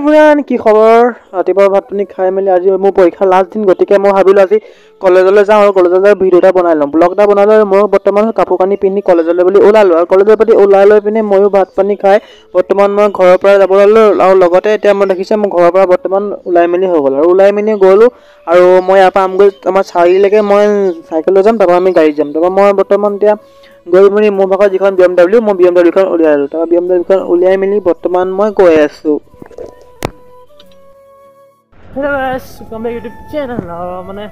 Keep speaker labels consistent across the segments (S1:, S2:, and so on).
S1: Everyone, কি খবৰ? ৰাতিপুৱা ভাত পানী খাই মেলি আজি মোৰ পৰীক্ষা লাষ্ট দিন, গতিকে মই ভাবিলোঁ আজি কলেজলৈ যাওঁ আৰু কলেজলৈ যাই ভিডিঅ' এটা বনাই লওঁ, ব্লগ এটা বনাই লৈ। মই বৰ্তমান কাপোৰ কানি পিন্ধি কলেজলৈ বুলি ওলালোঁ আৰু কলেজৰ প্ৰতি ওলাই লৈ পিনে ময়ো ভাত পানী খাই বৰ্তমান মই ঘৰৰ পৰা যাব ল'লোঁ। আৰু লগতে এতিয়া মই দেখিছে মোৰ ঘৰৰ পৰা বৰ্তমান ওলাই মেলি হৈ গ'ল আৰু ওলাই মেলি গ'লোঁ আৰু মই ইয়াৰ পৰা আমগুৰি আমাৰ চাৰিআলিলৈকে মই চাইকেল লৈ যাম, তাৰপৰা আমি গাড়ীত যাম। তাৰপৰা মই বৰ্তমান এতিয়া গৈ মেলি মোৰ ভাগৰ যিখন বি এম ডাব্লিউ, মই বি এম ডাব্লিউখন উলিয়াই ল'লোঁ। তাৰপৰা বি এম ডাব্লিউখন উলিয়াই মেলি বৰ্তমান মই গৈ আছোঁ।
S2: Hello guys, welcome back YouTube channel. মানে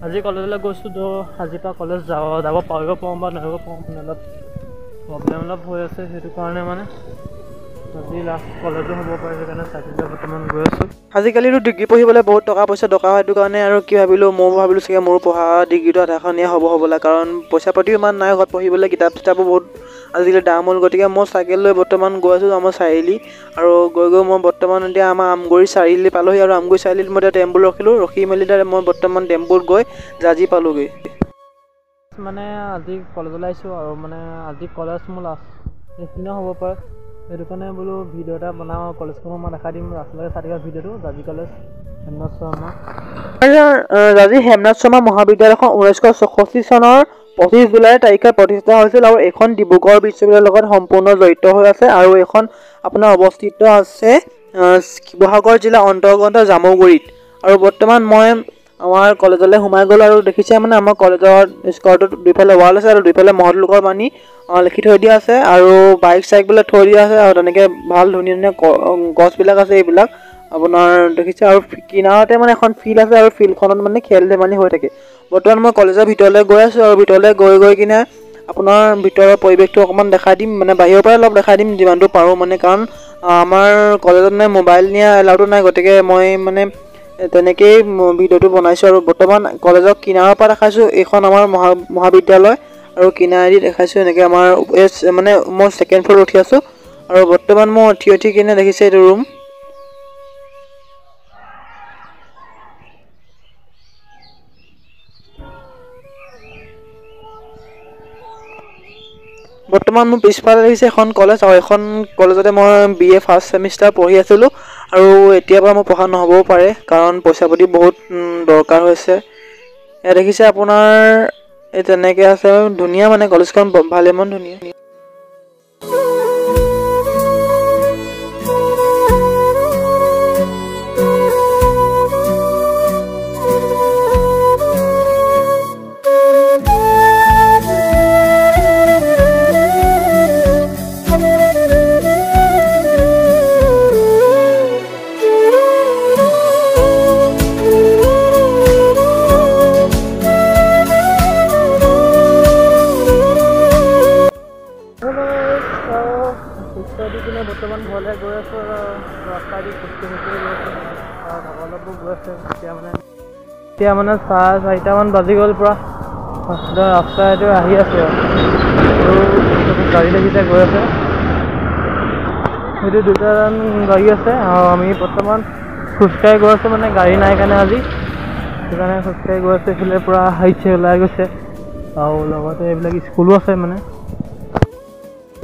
S2: আজি কলেজলৈ গৈছোঁ, তো আজিৰ পৰা কলেজ যাব পাৰিব পাৰোঁ বা নোৱাৰিব পাৰোঁ, মানে অলপ প্ৰব্লেম অলপ হৈ আছে, সেইটো কাৰণে মানে আজি লাষ্ট কলেজো হ'ব পাৰে, সেইকাৰণে চাইকেল বৰ্তমান গৈ আছোঁ।
S1: আজিকালিতো ডিগ্ৰী পঢ়িবলৈ বহুত টকা পইচা দৰকাৰ হয়, সেইটো কাৰণে আৰু কি ভাবিলোঁ, ময়ো ভাবিলোঁ চাগে মোৰো পঢ়া ডিগ্ৰীটো আধাখনীয়া হ'ব হ'বলা, কাৰণ পইচা পাতিও ইমান নাই ঘৰত পঢ়িবলৈ, কিতাপ চিতাপো বহুত আজিকালি দাম হ'ল। গতিকে মই চাইকেল লৈ বৰ্তমান গৈ আছোঁ আমাৰ চাৰিআলি আৰু গৈ গৈ মই বৰ্তমান এতিয়া আমাৰ আমগুৰি চাৰিআলি পালোহি আৰু আমগুৰি চাৰিআলিত মই এতিয়া টেম্পু ৰখিলোঁ, ৰখি মেলি তাত মই বৰ্তমান টেম্পুত গৈ জাঁজী পালোগৈ।
S2: মানে আজি কলেজলৈ আহিছোঁ আৰু মানে আজি কলেজ মোৰ লাষ্ট নিচিনা হ'ব পাৰে, সেইটো কাৰণে বোলো ভিডিঅ' এটা বনাওঁ আৰু কলেজখনো মই দেখাই দিম। ৰাস্তালৈকে চাই থকা ভিডিঅ'টো। জাঁজী কলেজ হেমনাথ শৰ্মা,
S1: জাঁজী হেমনাথ শৰ্মা মহাবিদ্যালয়খন 1966 চনৰ 25 জুলাই তাৰিখে প্ৰতিষ্ঠা হৈছিল আৰু এইখন ডিব্ৰুগড় বিশ্ববিদ্যালয়ৰ লগত সম্পূৰ্ণ জড়িত হৈ আছে আৰু এইখন আপোনাৰ অৱস্থিত আছে শিৱসাগৰ জিলাৰ অন্তৰ্গত জামুগুৰিত। আৰু বৰ্তমান মই আমাৰ কলেজলৈ সোমাই গ'লোঁ আৰু দেখিছে মানে আমাৰ কলেজৰ স্কোৱাৰটোত দুইফালে ৱাল আছে আৰু দুইফালে মহৎ লোকৰ বাণী লিখি থৈ দিয়া আছে আৰু বাইক চাইকবিলাক থৈ দিয়া আছে আৰু তেনেকৈ ভাল ধুনীয়া ধুনীয়া গছবিলাক আছে, এইবিলাক আপোনাৰ দেখিছে। আৰু কিনাৰতে মানে এখন ফিল্ড আছে আৰু ফিল্ডখনত মানে খেল ধেমালি হৈ থাকে। বৰ্তমান মই কলেজৰ ভিতৰলৈ গৈ আছোঁ আৰু ভিতৰলৈ গৈ গৈ কিনে আপোনাৰ ভিতৰৰ পৰিৱেশটো অকণমান দেখাই দিম, মানে বাহিৰৰ পৰাই অলপ দেখাই দিম যিমানটো পাৰোঁ মানে, কাৰণ আমাৰ কলেজত মানে মোবাইল নিয়া এলাউটো নাই, গতিকে মই মানে তেনেকেই ভিডিঅ'টো বনাইছোঁ। আৰু বৰ্তমান কলেজৰ কিনাৰৰ পৰা দেখাইছোঁ, এইখন আমাৰ মহাবিদ্যালয় আৰু কিনাৰেদি দেখাইছোঁ এনেকৈ আমাৰ মানে মই ছেকেণ্ড ফ্ল'ৰত উঠি আছোঁ আৰু বৰ্তমান মই উঠি উঠি কিনে দেখিছে এইটো ৰুম। বৰ্তমান মোৰ পিছফালে দেখিছে এখন কলেজ আৰু এখন কলেজতে মই বি এ ফাৰ্ষ্ট ছেমিষ্টাৰ পঢ়ি আছিলোঁ আৰু এতিয়াৰ পৰা মোৰ পঢ়া নহ'বও পাৰে, কাৰণ পইচা পাতি বহুত দৰকাৰ হৈছে। এয়া দেখিছে আপোনাৰ এই তেনেকৈ আছে, ধুনীয়া মানে কলেজখন ভালেমান ধুনীয়া।
S2: খোজকাঢ়ি কিনে বৰ্তমান ঘৰলৈ গৈ আছোঁ আৰু ৰাস্তা দি খোজকাঢ়ি খোজকাঢ়ি গৈ আছোঁ আৰু ভাগৰ অলপো গৈ আছে। এতিয়া মানে 4:30মান বাজি গ'ল পূৰা ৰাস্তা এইটো আহি আছে আৰু গাড়ী দেখিছে গৈ আছে, সেইটো দুটামান গাড়ী আছে আৰু আমি বৰ্তমান খোজকাঢ়ি গৈ আছোঁ, মানে গাড়ী নাই কাৰণে আজি, সেইকাৰণে খোজকাঢ়ি গৈ আছোঁ। এইফালে পূৰা হাইছে ওলাই গৈছে আৰু লগতে এইবিলাক স্কুলো আছে। মানে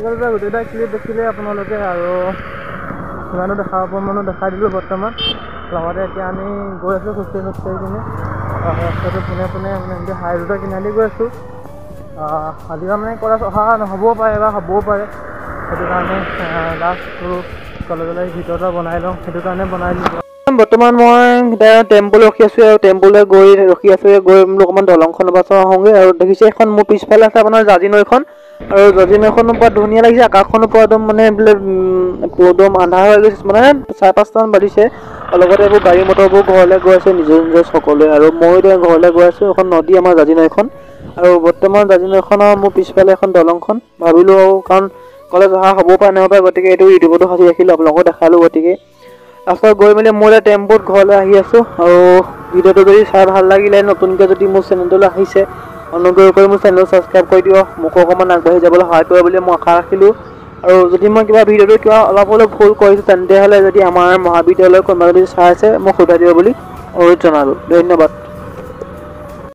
S2: গোটেইটা ক্লিপ দেখিলে আপোনালোকে আৰু ইমানো দেখাব পৰা দেখাই দিলোঁ বৰ্তমান। লগতে এতিয়া আমি গৈ আছোঁ খোজকাঢ়ি খোজকাঢ়ি কিনে ৰাস্তাটো পোনে পোনে মানে এনেকৈ হাই ৰোডৰ কিনাৰেদি গৈ আছোঁ। আজি মানে কলেজ অহা নহ'বও পাৰে বা হ'বও পাৰে, সেইটো কাৰণে লাষ্ট কলেজলৈ ভিতৰতে বনাই লওঁ, সেইটো কাৰণে বনাই দিলোঁ।
S1: বৰ্তমান মই এতিয়া টেম্পুলৈ ৰখি আছোঁ আৰু টেম্পুলৈ গৈ ৰখি আছোঁ, গৈ বোলো অকণমান দলংখনৰ পৰা চাওঁ আহোঁগৈ। আৰু দেখিছে এখন মোৰ পিছফালে আছে আপোনাৰ জাঁজী নৈখন আৰু জাঁজী নৈখনৰ পৰা ধুনীয়া লাগিছে, আকাশখনৰ পৰা একদম মানে বোলে একদম আন্ধাৰ হৈ গৈছে, মানে 5:30মান বাজিছে। আৰু লগতে এইবোৰ গাড়ী মটৰবোৰ ঘৰলৈ গৈ আছে নিজৰ নিজৰ সকলোৱে আৰু ময়ো এতিয়া ঘৰলৈ গৈ আছোঁ। এখন নদী আমাৰ জাঁজী নৈখন আৰু বৰ্তমান জাঁজী নৈখনৰ মোৰ পিছফালে এখন দলংখন ভাবিলোঁ আৰু কাৰণ কলেজ অহা হ'বও পাৰে নহ'ব পাৰে, গতিকে এইটো ইউটিউবতো সাঁচি ৰাখিলোঁ, আপোনালোকো দেখালোঁ। গতিকে ৰাস্তাত গৈ মেলি মই এতিয়া টেম্পুত ঘৰলৈ আহি আছোঁ। আৰু ভিডিঅ'টো যদি চাই ভাল লাগিলে, নতুনকৈ যদি মোৰ চেনেলটোলৈ আহিছে, অনুগ্ৰহ কৰি মোৰ চেনেলটো ছাবস্ক্ৰাইব কৰি দিব, মোকো অকণমান আগবাঢ়ি যাবলৈ সহায় কৰিব বুলি মই আশা ৰাখিলোঁ। আৰু যদি মই কিবা ভিডিঅ'টো কিবা অলপ অলপ ভুল কৰিছোঁ, তেন্তে হ'লে যদি আমাৰ মহাবিদ্যালয়ৰ কোনোবা যদি চাই আছে, মোক সোধাই দিব বুলি অনুৰোধ জনালোঁ। ধন্যবাদ।